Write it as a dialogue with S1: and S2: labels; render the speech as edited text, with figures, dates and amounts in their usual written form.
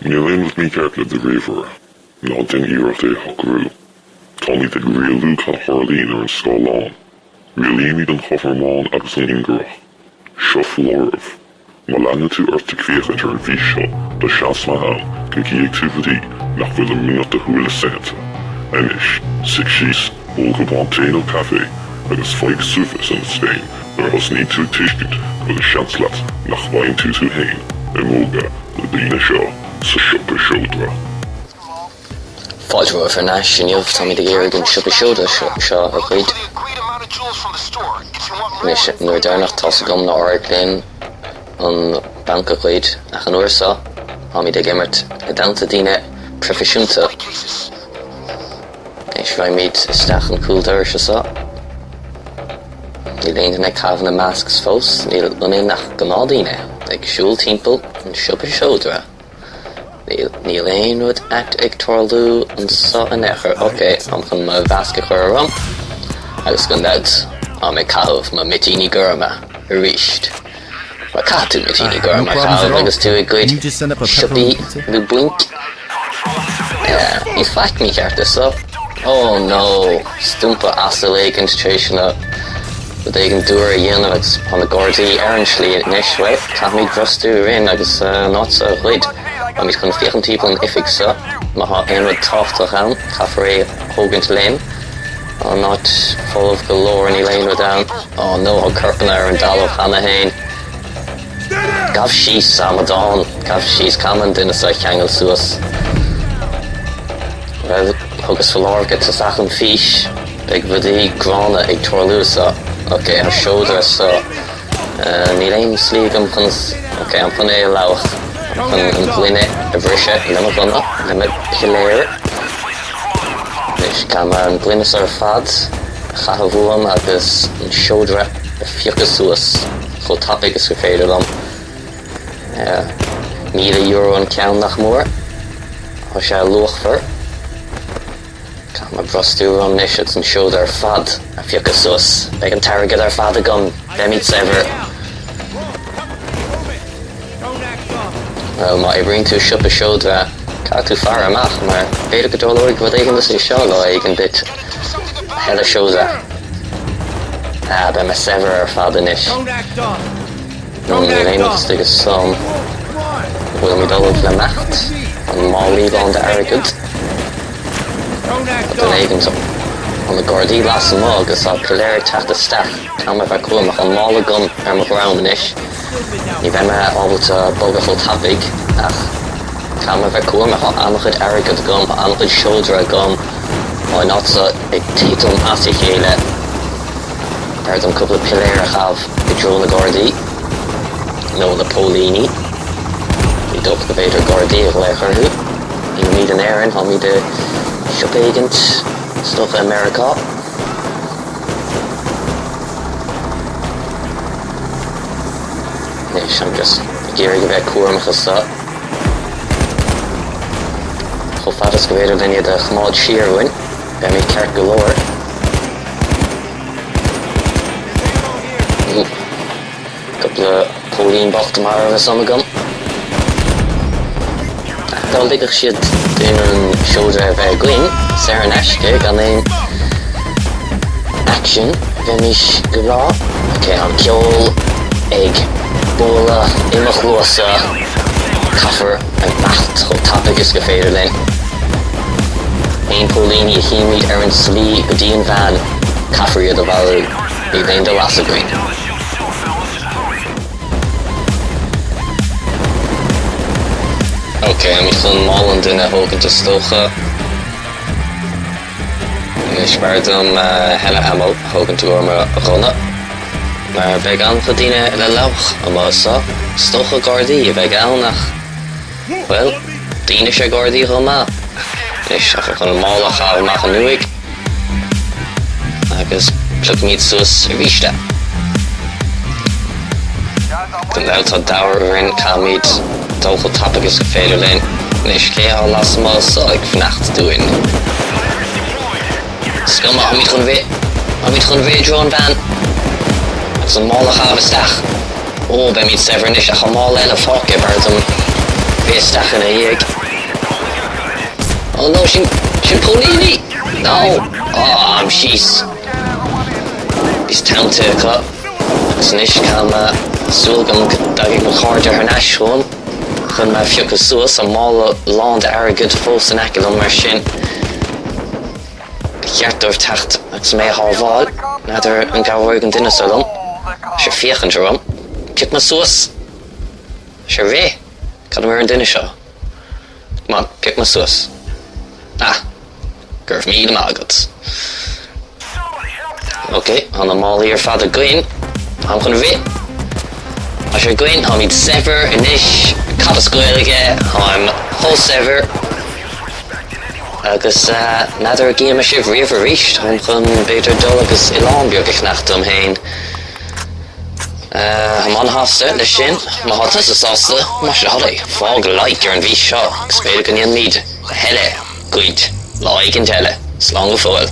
S1: Níl aon rud mícheart le do ríomhaire. Ná déan iarracht é a shocrú. Táimid ag rialú cad a tharlaíonn ar an scáileán. Rialaímid an chothromán agus an ingearach. Seo foláireamh. Má leanann tú ort ag féachaint ar an bhfís seo, tá seans maith ann go gcífidh tú rudaí nach bhfuil i mbeannacht do shúile saonta. Anois, suigh síos, ól cupán tae nó caife agus faigh suaimhneas ionat féin nuair a thosnaíonn tú ag tuiscint go bhfuil seans leat nach bhfaigheann tú tú féin i mbróga na daoine seo sa siopa seodra.
S2: Fáilte romhaibh thar n-ais inniu, táimid ag iarraidh an siopa seodra seo a ghoid. Anois, an uair deireanach tá's agam nár éirigh linn an banc a ghoid, ach an uair seo, táimid ag imirt i dteannta daoine proifisiúnta. Anois, raghaimid isteach an cúl dorais seo. Níl aon duine ag caitheamh na masks fós, níl ionainn ach gnáthdaoine ag siúl timpeall an siopa seodra. Níl, níl aon rud ait ag tarlú anseo in aon chor. Ok, táim chun mo mhasc a chur orm agus gan dabht táim ag caitheamh mo mitíní gorma arís. Mar caithfidh tú mitíní gorma a chaitheamh agus tú ag goid siopaí nó bainc. Níl faic mícheart anseo. Oh no! Stumpa asail éigint tar éis na rud éigin dúr a dhéanamh agus tá na Gardaí ar an slí anois. Bhuel, caithfimid brostú orainn agus an áit seo a ghoid. Táimid chun féachaint timpeall an oifig seo. Má tá aon rud tábhachtach ann, caithfear é a thógaint linn. Tá an áit folamh go leor, níl aon rud ann. Oh no, tá corpanna ar an dtalamh cheana féin. Gabh síos, a amadán! Gabh síos! Caithfidh mé an duine seo a cheangal suas. Bhuel, thugas foláireamh ag tosach an fís, beidh rudaí gránna ag tarlú anseo. Ok, tá seodra anseo. Níl aon slí agam chun. Ok, I'm chun é a lamhach. I'm chun an gloine a bhriseadh le mo ghunna, le mo piléar. Anois, caithfidh mé an gloine seo ar fad a chaitheamh uaim agus an seodra a phiocadh suas. chomh tapaidh is gur féidir liom. €1,000 an ceann nach mór. Tá sé luachmhar. Caithfidh mé brostú orm anois agus an seoda ar fad a phiocadh suas. Beidh an t-airgead ar fad agam. Beimid saibhir. Bhuel, má oibríonn tú i siopa seodra, caithfidh tú faire amach mar b'fhéidir go dtarlóidh rud éigin de seo lá éigin duit. A thuilleadh seodra. Ah, beidh mé saibhir ar fad anois. Níl aon rud istigh ansan. Bhfuilimid ullamh le imeacht? An málaí lán d'airgead. Tá duine éigin Tá na Gardaí lasmuigh agus tá piléar ag teacht isteach. Caithfidh mé a bheith cúramach. Tá an mála agam ar mo dhroim anois. Ní bheidh mé ábalta bogadh chomh tapaidh ach caithfidh mé a bheith cúramach, tá an-chuid airgead agam, tá an-chuid seodra agam, tá an áit seo ag titim as a chéile. B'fhearr dom cúpla piléar a chaitheamh i dtreo na Gardaí nó na póilíní. Ní dócha go bhféidir Gardaí a ghlaoch orthu. Nílimid in Éirinn, táimid i siopa éigint, is dócha i Meiriceá. Anois, I'm just ag iarraidh a bheith cúramach anso. Chomh fada is go bhféidir linn iad a choimeád siar uainn, beimid ceart go leor. Ooh. Cúpla póilín bocht marbh ansan agam. Ach dá ligfeadh siad dúinn an seodra a bheith againn, saor in aisce, gan aon aicsean, bheimis go breá. Ok, an ceol ag bualadh i mo chluasa, caithfear imeacht chomh tapaidh is gur féidir linn. Aon póilíní a chímid ar an tslí go dtí an veain, caithfear iad a mharú, níl aon dul as againn. Ok, táimid chun mála an duine a thógaint is dócha. Anois b'fhearr dom a thuilleadh ammo a thógaint i gcomhair mo ghunna, mar beidh an-chuid daoine le lamhach amuigh anso. Is dócha Gardaí a bheidh ann ach, bhuel, daoine is ea Gardaí chomh maith. Anois, tá chun an mála a chaitheamh amach an uaigh. Agus piocfaimid suas arís é. Gan dabht tá deabhadh orainn, caithfimid dul chomh tapaidh is gur féidir linn. Anois, cé atá lasmuigh anso ag fanacht dúinn? Is cuma, táimid chun rith, táimid chun rith i dtreo an veain agus an mála a chaitheamh isteach. Ó, beimid saibhir anois, ach tá mála eile fágtha, b'fhearr dom. Rith isteach ina dhiaidh. Oh no, sin, sin póilíní! No! Oh, táim síos. Bhíos teanntaithe acu. Agus anois caithfidh mé, súil agam go dtagaidh mo chairde thar n-ais chugam chun mé a phiocadh suas, tá mála lán d'airgead fós in aice liom mar sin ba cheart dóibh teacht agus mé a shábháil. N'fheadar an gcabhróidh an duine seo liom. Tá sé ag féachaint orm. Pioc mé suas! Tá sé ag rith! Cad é mar an duine seo? Come on, pioc mé suas. Ah! Go raibh míle maith agat. Ok, tá na málaí ar fad againn. Táim chun rith. Tá sé againn, táimid saibhir anois. Cad as Gaeilge, táim chomh saibhir. Agus n'fheadar an gcífidh mé sibh riamh arís. Táim chun b'fhéidir dul agus oileán beag a cheannacht dom féin. Táim an-shásta leis sin. Má tá tusa sásta, más do thoil é, fág like ar an bhfís seo agus b'fhéidir go ndéanfaimid a thuilleadh goid lá éigin eile. Slán go fóill.